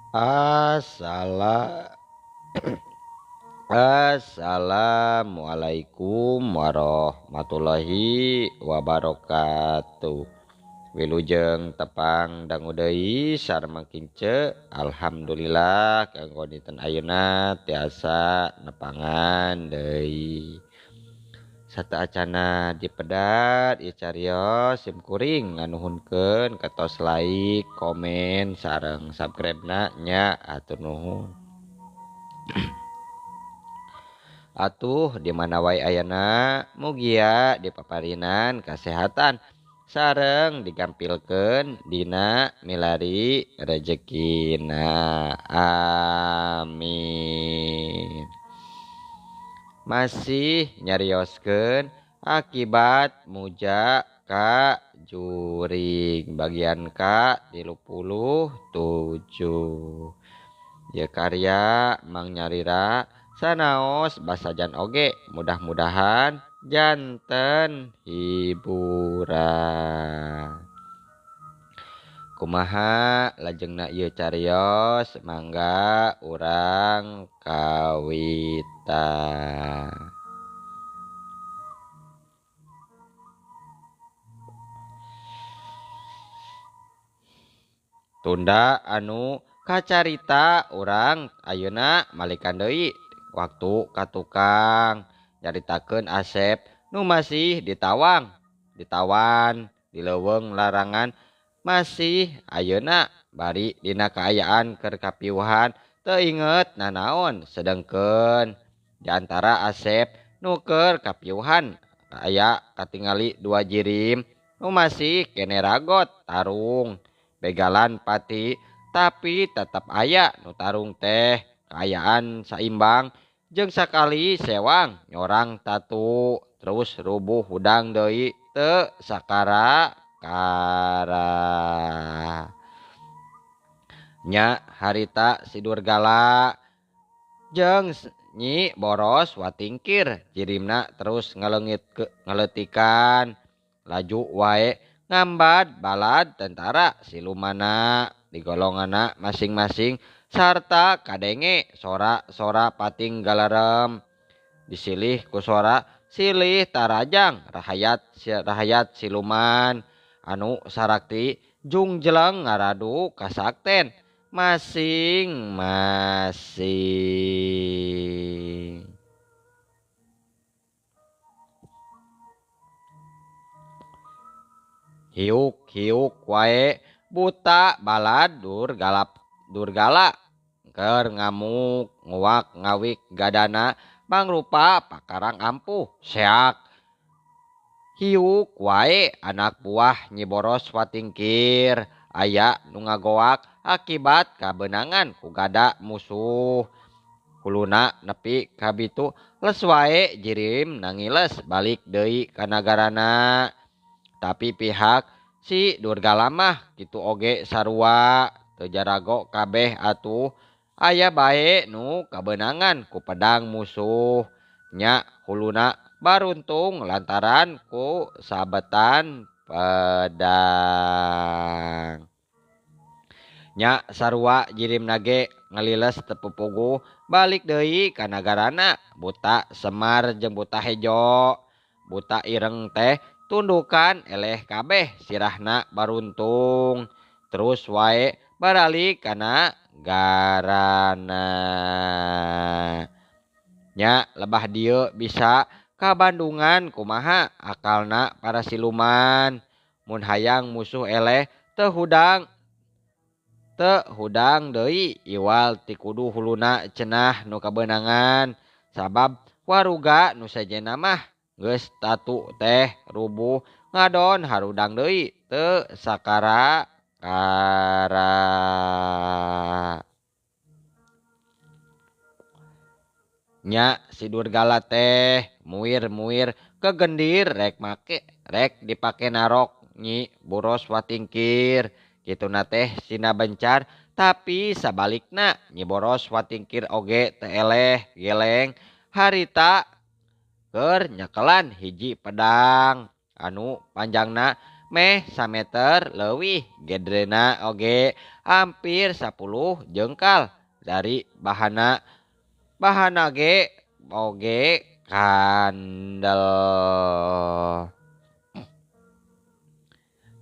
Assalamualaikum warahmatullahi wabarakatuh. Wilujeng tepang dangu deui sareng kince. Alhamdulillah kanggo dinten ayeuna tiasa nepangan deui. Sateuacana dipedat ieu carios sim kuring nganuhunkeun katos like, komen sareng subscribe-na nya hatur nuhun. Atuh di mana wae ayana mugia dipaparinan kasehatan sareng digampilkeun dina milari rejekina, amin. Masih nyarioskeun akibat muja ka juring bagian ka 37. Ieu karya Mang Nyalira sanaos basajan oge, mudah-mudahan janten hiburan. Kumaha lajengna ieu carios, mangga urang kawitan. Tunda anu kacarita urang ayeuna malikan deui waktu ka tukang nyaritakeun Asep nu masih ditawang, ditawan di leuweung larangan masih ayeuna bari dina kaayaan keur kapiuhan teu inget nanaon. Sedengkeun di antara Asep nu keur kapiuhan aya katingali dua jirim nu masih kene ragot tarung begalan pati, tapi tetep aya nu tarung teh kaayaan saimbang jeung sakali sewang nyorang tatu terus rubuh hudang deui teu sakara kara. Nya harita si Durgala jeung Nyi Boros Watingkir jirimna terus ngaleungit ke ngaleutikan laju wae ngambad balad tentara silumana di golongana masing-masing sarta kadenge sora-sora pating galarem disilih ku sora silih tarajang rahayat rahayat siluman anu sarakti jungjeleng ngaradu kasakten masing-masing. Hiuk-hiuk wae buta balad durgalap durgala keur ngamuk nguak ngawik gadana mangrupa pakarang ampuh seak. Hiuk wae anak buah Nyi Boros Watingkir aya nu ngagoak akibat kabeunangan ku gada musuh. Huluna nepi ka bitu les wae jirim nangiles balik deui ka nagarana. Tapi pihak si Durgala mah kitu oge sarua teu jarago kabeh atuh aya bae nu kabeunangan ku pedang musuh. Nya huluna baruntung lantaran ku sabetan pedang. Nya sarua jirimna ge ngaliles teu pupuguh balik deui ka nagarana. Buta Semar jeung buta Hejo. Buta Ireng teh tundukan eleh kabeh sirahna baruntung terus wae baralik kana garana. Nya lebah dieu bisa ka Bandungan kumaha akalna para siluman. Mun hayang musuh eleh teu hudang deui iwal ti kudu huluna cenah nu kabeunangan. Sabab waruga nu sejenna mah geus tatu teh rubuh ngadon harudang deui teu sakara kara. Nya si Durgala teh muir-muir kegendir rek make rek dipake narok Nyi Boros Watingkir. Kituna teh sina bencar, tapi sabalikna Nyi Boros Watingkir oge teu eleh geleng harita keur nyekelan hiji pedang anu panjangna Meh sameter leuwih gedrena oge hampir 10 jengkal dari bahana. Bahana ge oge kandel.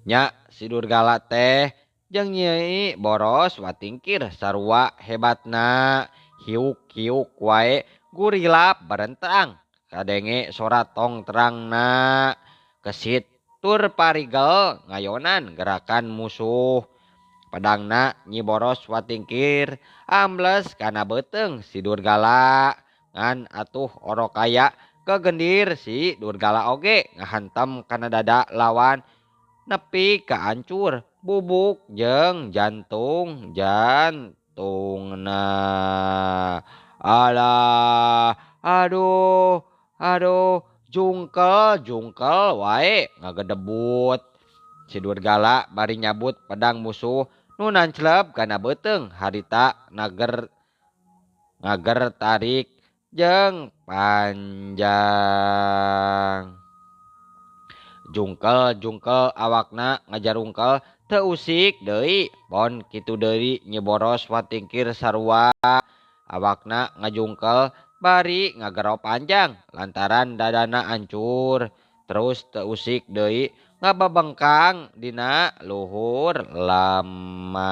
Nya si Durgala teh jeung Nyai Boros Watingkir sarua hebatna hiuk-hiuk wae gurilap barentang kadenge sora tong terangna kesit tur parigel ngayonan gerakan musuh. Pedangna Nyi Boros Watingkir ambles kana beuteung si Durgala ngan atuh orokaya kegendir si Durgala oge ngahantam kana dada lawan nepi kaancur bubuk jeung jantung jantungna. Alah, aduh, aduh, jungkel jungkel wae ngagedebut. Si Durgala bari nyabut pedang musuh nu nancleb kana beuteung harita nager ngager tarik jeung panjang. Jungkel jungkel awakna ngajarungkel teu usik deui pon kitu deui Nyi Boros Watingkir sarua awakna ngajungkel bari ngagero panjang lantaran dadana ancur terus teu usik deui ngababengkang dina luhur lemah.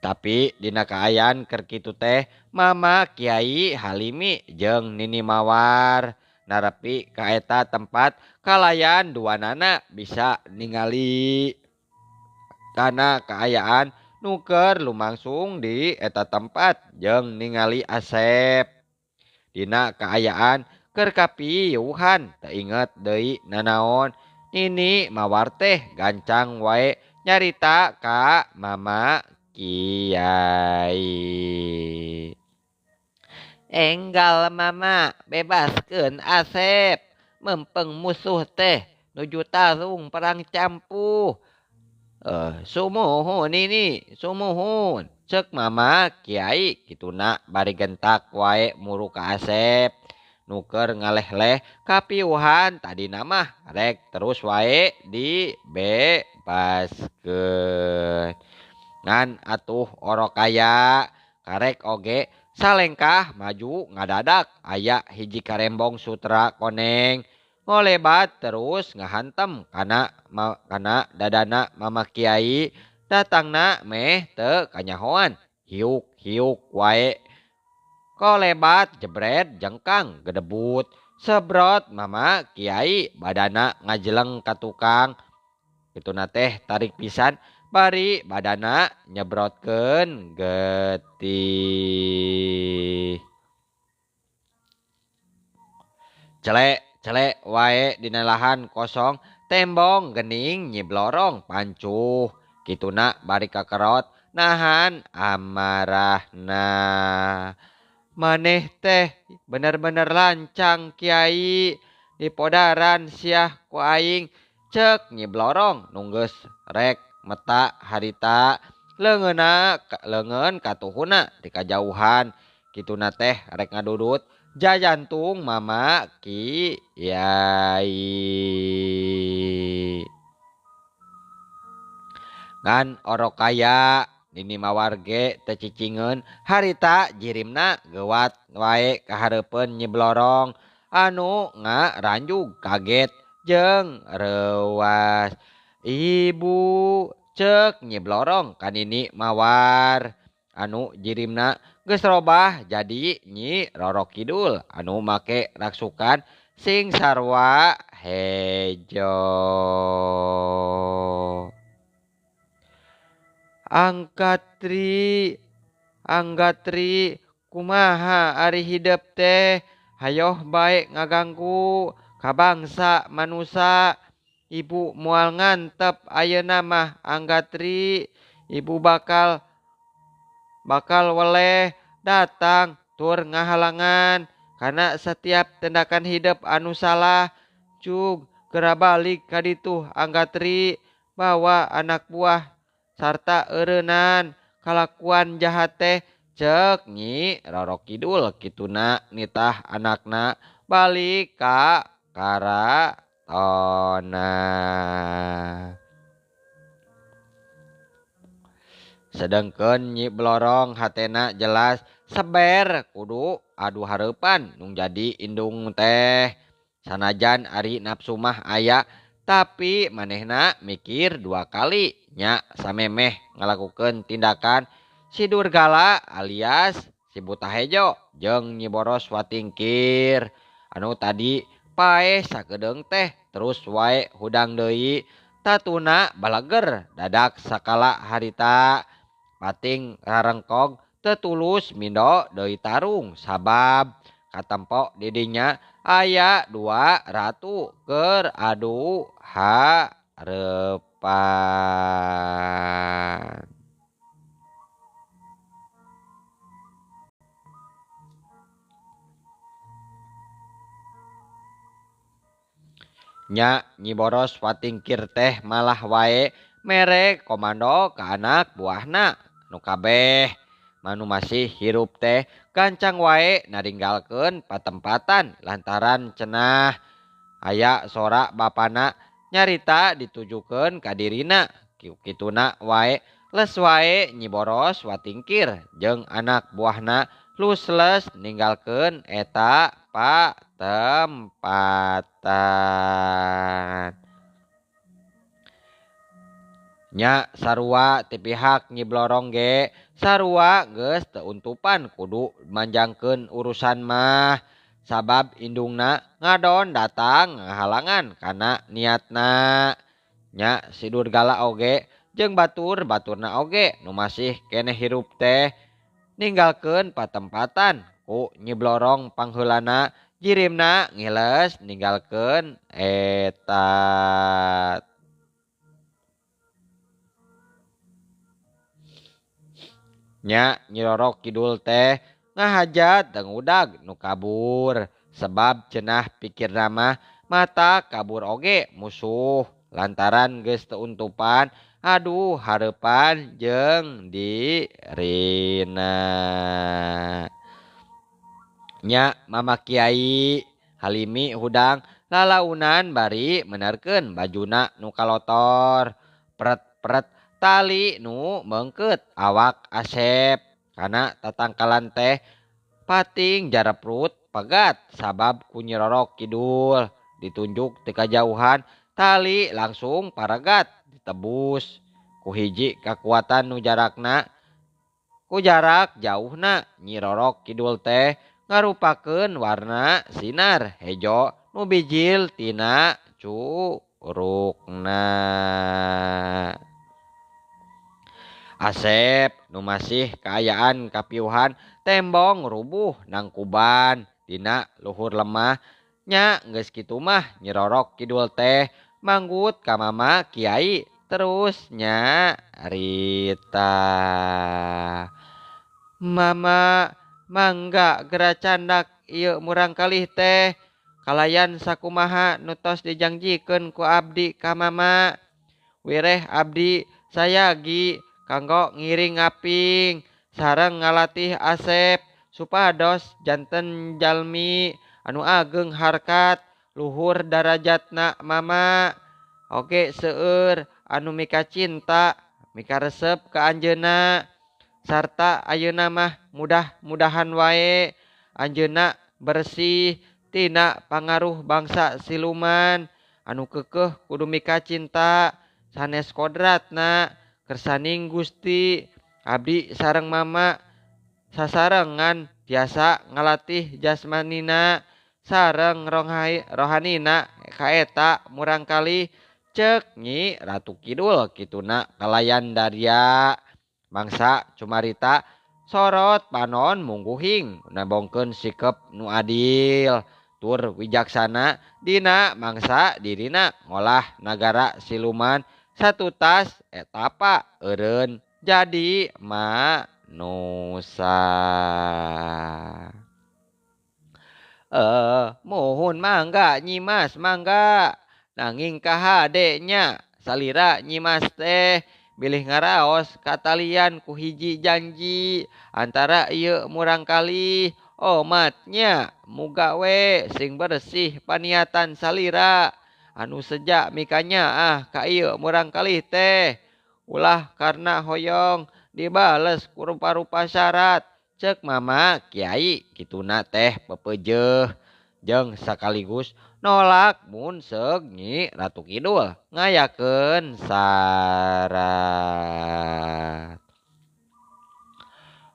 Tapi dina kaayaan keur kitu teh Mama Kiai Halimi jeung Nini Mawar narepi ka eta tempat kalayan duanana bisa ningali kana kaayaan nu keur lumangsung di eta tempat jeung ningali Asep. Dina kaayaan keur kapiuhan teu inget deui nanaon Nini Mawar teh gancang wae nyarita ka Mama Kiai. Enggal Mama bebaskeun Asep mempeng musuh teh nuju tarung perang campuh. Sumuhun ini sumuhun cek Mama Kiai kituna bari gentak wae muru ka Asep nuker ngaleh-leh kapiuhan tadina mah rek terus wae dibebaskeun. Ngan atuh orokaya karek oge salengkah maju ngadadak aya hiji karembong sutra koneng ngolebat terus ngahantem kana dadana Mama Kiai datangna meh teu kanyahoan hiuk-hiuk wae kolebat jebret jengkang gedebut sebrot Mama Kiai badana ngajeleng ka tukang kituna teh tarik pisan bari badana nyebrotkeun getih. Celek celek wae dina lahan kosong tembong gening Nyi Blorong pancuh kituna bari kakerot nahan amarahna. Maneh teh bener-bener lancang Kiai dipodaran siah ku aing cek Nyi Blorong nunggeus rek meta harita leungeunna leungeun katuhuna di kajauhan kituna teh rek ngadudut jajantung Mama Kiai. Ngan orokaya Nini Mawar ge teu cicingeun harita jirimna geuwat wae kahareupeun Nyi Blorong anu ngaranjug kaget jeung reuas. Ibu cek Nyi Blorong ka Nini Mawar anu jirimna geus robah jadi Nyi Roro Kidul anu make raksukan sing sarua hejo. Angkatri anggatri kumaha ari hidep teh hayoh bae ngaganggu ka bangsa manusa. Ibu moal ngantep ayeuna mah anggatri ibu bakal weleh datang tur ngahalangan karena setiap tindakan hidup anu salah cug gera balik ka ditu anggatri bawa anak buah sarta eureunnan kalakuan jahat teh cek Nyi Roro Kidul kituna nitah anakna balik ka karatona. Sedengkeun Nyi Blorong hatena jelas seber kudu adu hareupan nu jadi indung teh. Sanajan ari nafsu mah aya tapi manehna mikir dua kali nya samemeh ngalakukeun tindakan si Durgala alias si Buta Hejo jeung Nyi Boros Watingkir anu tadi paeh sakedeung teh terus wae hudang deui tatuna balager dadak sakala harita pating rarengkog teu tulus mindo deui tarung sabab katempo didinya aya dua ratu keur adu hareupan. Nya Nyi Boros Watingkir teh malah wae mere komando ka anak buahna nu kabeh manu masih hirup teh gancang wae naringgalkeun patempatan lantaran cenah aya sora bapana nyarita ditujukeun ka dirina. Kituna wae les wae Nyi Boros Watingkir jeung anak buahna lusles ninggalkeun eta patempatan. Nya sarua ti pihak Nyi Blorong ge sarua geus teu untupan kudu manjangkeun urusan mah sabab indungna ngadon datang ngahalangan kana niatna. Nya si Durgala oge jeung batur-baturna oge nu masih keneh hirup teh ninggalkeun patempatan ku Nyi Blorong pangheulana jirimna ngiles ninggalkeun eta. Nya Nyi Roro Kidul teh ngahajat dengudag nu kabur sebab cenah pikirna mah mata kabur oge musuh lantaran geus teu untupan aduh hareupan jeung dirina. Nya Mama Kiai Halimi hudang lalaunan bari menerkeun bajuna nu kalotor pret-pret tali nu meungkeut awak Asep kana tatangkalan teh pating jareprut pegat sabab ku Nyi Roro Kidul ditunjuk ti kajauhan tali langsung paregat ditebus ku hiji kakuatan nu jarakna ku jarak jauhna Nyi Roro Kidul teh ngarupakeun warna sinar hejo nu bijil tina curugna. Asep nu masih kaayaan kapiuhan tembong rubuh nangkuban dina luhur lemah nya geus kitu mah Nyi Roro Kidul teh manggut ka Mama Kiai terus nyarita. Mama mangga gera candak ieu murangkalih teh kalayan sakumaha nu tos dijangjikeun ku abdi ka mama. Wireh abdi sayagi kanggo ngiring ngaping sareng ngalatih Asep supados janten jalmi anu ageng harkat luhur darajatna mama. Oge seueur anu mika cinta mika resep ka anjeunna sarta ayeuna mah mudah-mudahan wae anjeunna bersih tina pangaruh bangsa siluman anu keukeuh kudu mika cinta sanes kodratna kersaning Gusti. Abdi sareng mama sasarengan tiasa ngalatih jasmanina sareng rohanina kaeta murangkalih cek Nyi Ratu Kidul kituna kalayan daria. Mangsa cumarita sorot panon mungguhing nabongkeun sikep nu adil tur wijaksana dina mangsa dirina ngolah nagara siluman satutas etapa eureun jadi manusa. Muhun mangga Nyimas mangga nanging kahade nya salira Nyimas teh bilih ngaraos katalian ku hiji janji antara ieu murangkalih Omatnya muga we sing bersih paniatan salira anu seja mikanya ah ka ieu murangkalih teh. Ulah karena hoyong dibales ku rupa-rupa syarat. Cek mama kiai kituna teh pepeujeuh jeung sakaligus nolak mun seug Nyi Ratu Kidul ngayakeun syarat.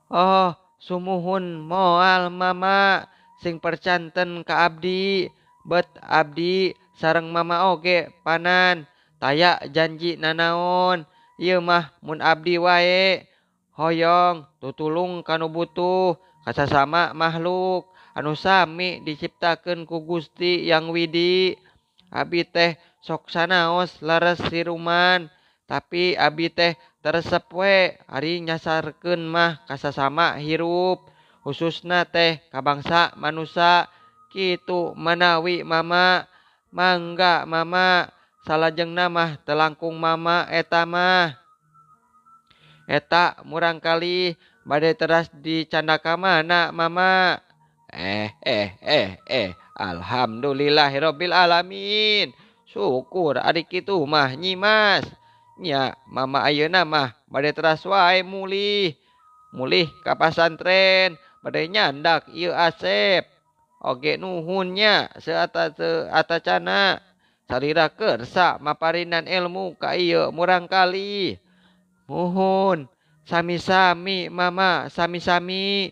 Oh sumuhun moal mama sing percanten ka abdi bet abdi sareng mama oge panan taya janji nanaon ieu mah mun abdi wae hoyong tutulung kanu butuh kasasama makhluk anu sami diciptakeun ku Gusti Yang Widi. Abi teh sok sanaos leres siruman tapi abi teh teresep we ari nyasarkeun mah kasasama hirup khususna teh ka bangsa manusa kitu manawi mama mangga mama salajengna mah teu langkung mama eta mah. Eta murangkalih bade teras dicanda ka mana mama? Alhamdulillahirabbil alamin. Syukur ari kitu mah Nyi Mas. Nya mama ayeuna mah bade teras wae mulih. Mulih ka pasantren bade nyandak ieu Asep. Oge nuhun nya seata atacana salira kersa maparinan ilmu ka ieu murangkalih. Muhun sami-sami mama sami-sami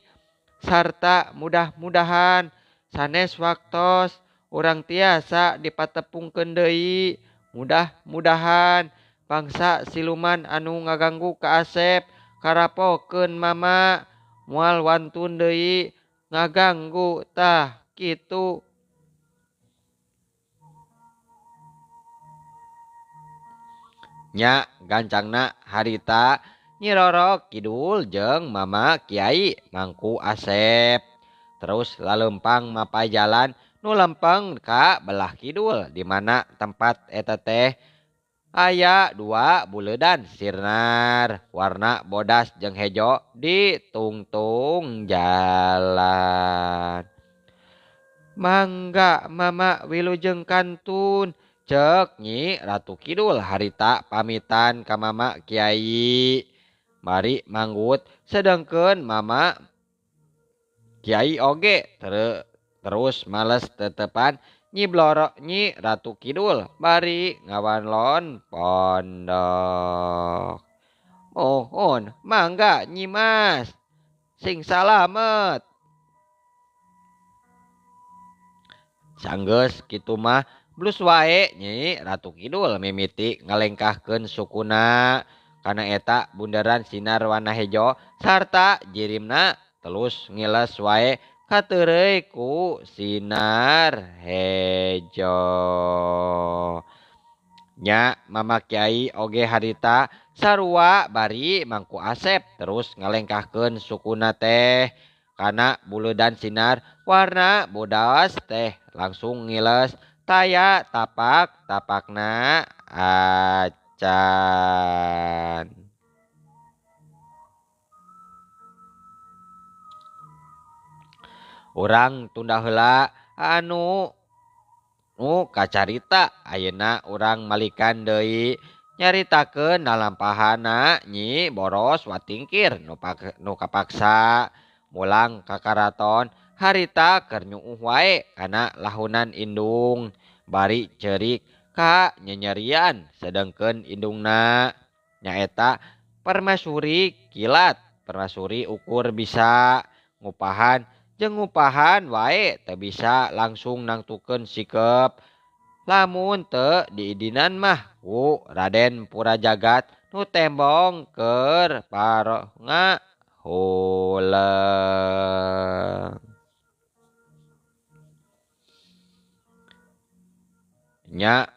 sarta mudah-mudahan sanes waktos urang tiasa dipatepungkeun deui. Mudah-mudahan bangsa siluman anu ngaganggu ka Asep karapokeun mama moal wantun deui ngaganggu tah kitu. Nya gancangna harita Nyi Roro Kidul jeung mama kiai mangku Asep terus lalempang mapay jalan nu lempeng ka belah kidul di mana tempat eta teh aya dua buleudan sirnar warna bodas jeung hejo di tungtung jalan. Mangga mama wilujeng kantun cek Nyi Ratu Kidul harita pamitan ka mama kiai. Mari manggut sedengkeun mama kiai oge terus males tetepan Nyi Bloro Nyi Ratu Kidul bari ngawanlon pondok. Mohon mangga Nyi Mas sing salamet. Sanggeus kitu mah blus wae Nyi Ratu Kidul mimiti ngalengkahkeun sukuna kana eta bundaran sinar warna hejo sarta jirimna terus ngiles wae kateureuy ku sinar hejo. Nya mama kiai oge harita sarua bari mangku Asep terus ngalengkahkeun sukuna teh kana buleudan sinar warna bodas teh langsung ngiles taya tapak tapakna acan. Urang tunda heula anu nu kacarita ayeuna urang malikan deui nyaritakeun nalampahana Nyi Boros Watingkir nu kapaksa mulang ka karaton harita keur nyuuh wae kana lahunan indung bari ceurik ka nyenyerian sedengkeun indungna nyaeta permaisuri kilat. Permaisuri ukur bisa ngupahan jeung ngupahan wae teu bisa langsung nangtukeun sikep lamun teu diidinan mah ku Raden Purajagat nu tembong keur paronga huleung. Nya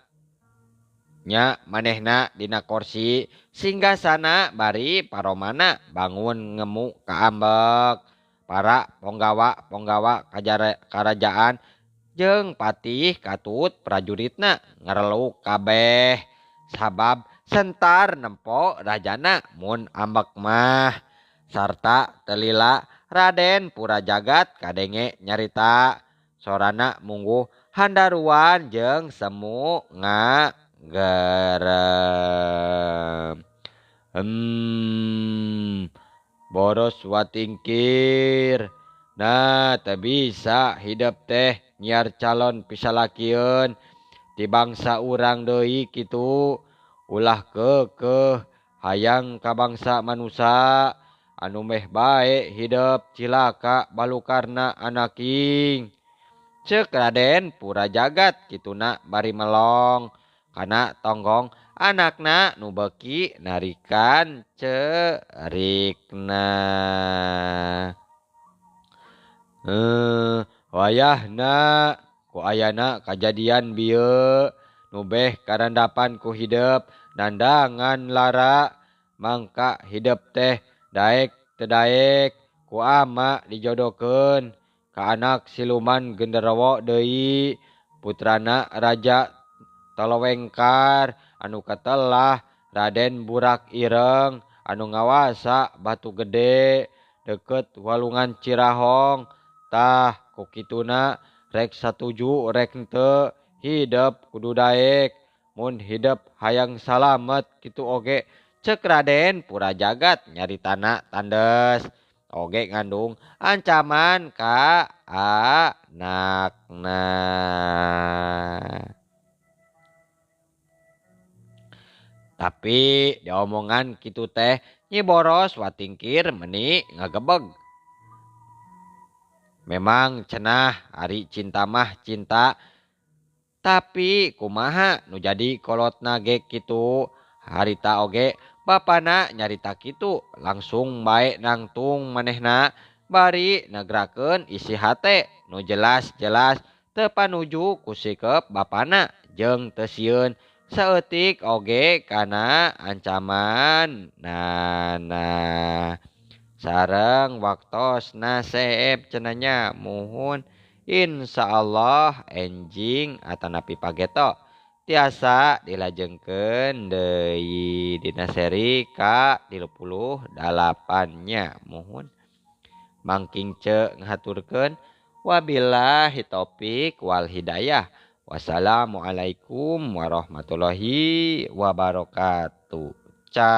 nya manehna dina korsi singgasana bari paromana bangun ngemu ka ambek. Para ponggawa-ponggawa karajaan jeung patih katut prajuritna ngereluk kabeh sabab sentar nempo rajana mun ambek mah sarta telila Raden Purajagat kadenge nyarita sorana mungguh handaruan jeung semu ngagerem. Boros watingkir. Nah, teu bisa hidep teh nyiar calon pisalakieun ti bangsa urang deui kitu. Ulah keukeuh hayang ka bangsa manusa anu meh bae hidep cilaka balukarna anaking. Ceuk Raden Purajagat kituna bari melong kana tonggong anakna nu beuki narikan cerikna. Wayahna ku ayana kajadian bieu nu beh karandapan ku hidep nandangan lara mangka hidep teh daek teu daek ku ama dijodohkeun ka anak siluman genderowo deui putrana Raja Tolowengkar anu katelah Raden Burak Ireng anu ngawasa Batu Gede deukeut Walungan Cirahong. Tah ku kituna rek satuju rek henteu hidep kudu daek mun hidep hayang salamet kitu oge. Ceuk Raden Purajagat nyaritana tandes oge ngandung ancaman ka anakna. Tapi diomongan kitu teh Nyi Boros watingkir meni ngagebeg. Memang cenah ari cinta mah cinta, tapi kumaha nu jadi kolotna ge kitu. Harita oge bapana nyarita kitu langsung bae nangtung manehna bari negrakeun isi hate nu jelas-jelas teu panuju ku sikep bapana jeung teu sieun saeutik oge kana ancaman nana. Sareng waktosna seep cenah muhun insyaallah enjing atanapi pageto tiasa dilajengkeun deui dina seri ka 38 nya muhun. Mangking ce ngahaturkeun wabillahi taufik wal hidayah. Wassalamualaikum warahmatullahi wabarakatuh. Ca.